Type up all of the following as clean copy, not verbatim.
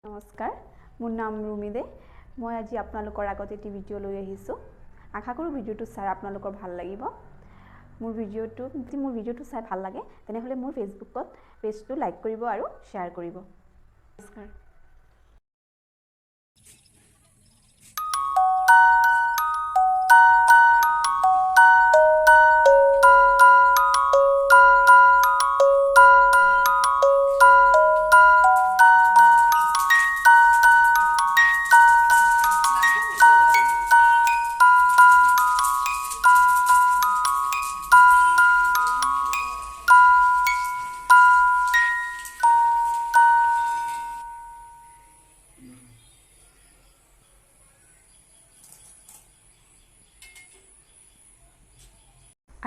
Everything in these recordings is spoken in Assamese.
নমস্কাৰ, মোৰ নাম ৰুমি দে। মই আজি আপোনালোকৰ আগত এটি ভিডিঅ' লৈ আহিছোঁ। আশা কৰোঁ ভিডিঅ'টো চাই আপোনালোকৰ ভাল লাগিব। মোৰ ভিডিঅ'টো চাই ভাল লাগে, তেনেহ'লে মোৰ ফেচবুকত পেজটো লাইক কৰিব আৰু শ্বেয়াৰ কৰিব। নমস্কাৰ।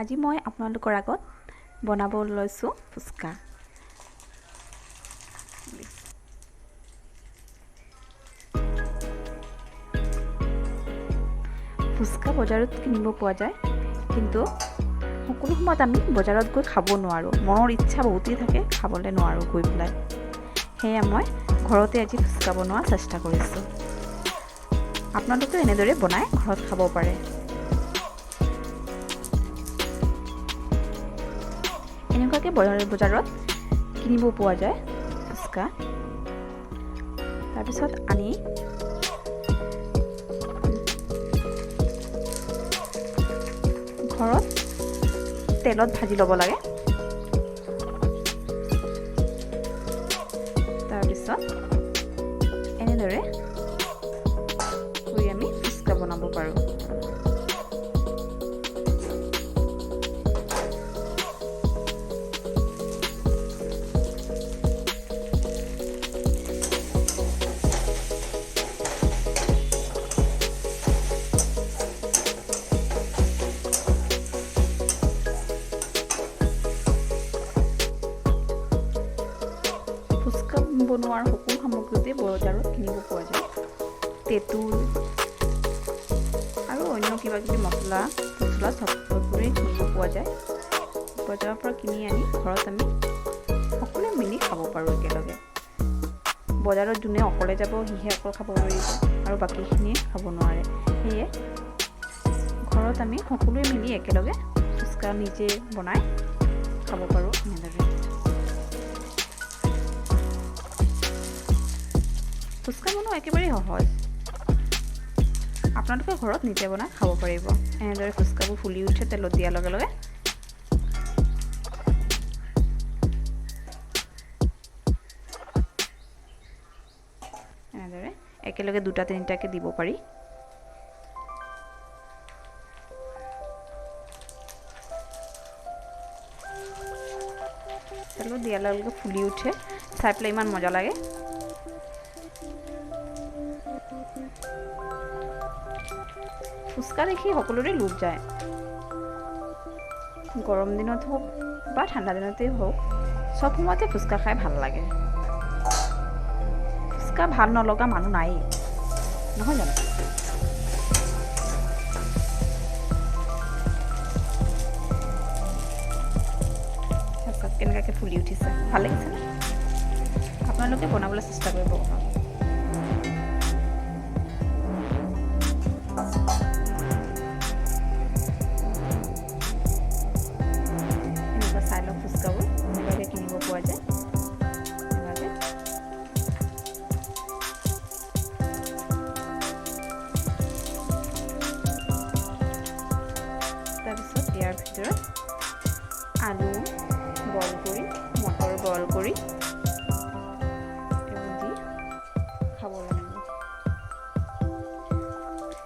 আজি মই আপোনালোকৰ আগত বনাব লৈছোঁ ফুচকা। ফুচকা বজাৰত কিনিব পোৱা যায়, কিন্তু সকলো সময়ত আমি বজাৰত গৈ খাব নোৱাৰোঁ। মনৰ ইচ্ছা বহুতেই থাকে, খাবলৈ নোৱাৰোঁ গৈ পেলাই। সেয়ে মই ঘৰতে আজি ফুচকা বনোৱাৰ চেষ্টা কৰিছোঁ। আপোনালোকেও এনেদৰে বনাই ঘৰত খাব পাৰে। এনেকুৱাকৈ বজাৰত কিনিব পোৱা যায় ফুচকা। তাৰপিছত আনি ঘৰত তেলত ভাজি ল'ব লাগে। তাৰপিছত এনেদৰে কৰি আমি ফুচকা বনাব পাৰোঁ। ফুচকা বনোৱাৰ সকলো সামগ্ৰীতে বজাৰত কিনিব পোৱা যায়। তেঁতুল আৰু অন্য কিবা কিবি মছলা চছলা চববোৰেই কিনিব পোৱা যায়। বজাৰৰ পৰা কিনি আনি ঘৰত আমি সকলোৱে মিলি খাব পাৰোঁ একেলগে। বজাৰত যোনে অকলে যাব, সিহে অকল খাব পাৰিব আৰু বাকীখিনিয়ে খাব নোৱাৰে। সেয়ে ঘৰত আমি সকলোৱে মিলি একেলগে ফুচকা নিজে বনাই খাব পাৰোঁ এনেদৰে। ফুচকা বনোৱা একেবাৰেই সহজ। আপোনালোকে ঘৰত নিজে বনাই খাব পাৰিব। এনেদৰে ফুচকাবোৰ ফুলি উঠে তেলত দিয়াৰ লগে লগে। এনেদৰে একেলগে দুটা তিনিটাকৈ দিব পাৰি। তেলত দিয়াৰ লগে লগে ফুলি উঠে, চাই পেলাই ইমান মজা লাগে। ফুচকা দেখি সকলোৰে লোভ যায়। গৰম দিনত হওক বা ঠাণ্ডা দিনতেই হওক, চব সময়তে ফুচকা খাই ভাল লাগে। ফুচকা ভাল নলগা মানুহ নায়েই, নহয় জানো? চাওক, কেনেকুৱাকৈ ফুলি উঠিছে। ভাল লাগিছেনে? আপোনালোকে বনাবলৈ চেষ্টা কৰিব ঘৰত। এনেকুৱা চাই লওক, ফুচকাবোৰ এনেকুৱাকৈ কিনিব পোৱা যায় এনেকুৱাকৈ। তাৰপিছত ইয়াৰ ভিতৰত আলু বইল কৰি, মটৰ বইল কৰি এইবোৰ দি খাব লাগিব।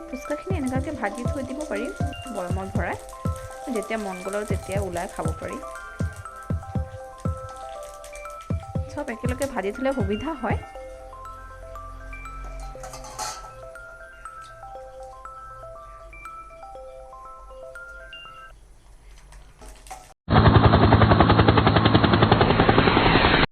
ফুচকাখিনি এনেকুৱাকৈ ভাজি থৈ দিব পাৰি বৈয়ামত ভৰাই। যেতিয়া মন গ'ল আৰু তেতিয়া ওলাই খাব পাৰি। চব একেলগে ভাজি থ'লে সুবিধা হয়।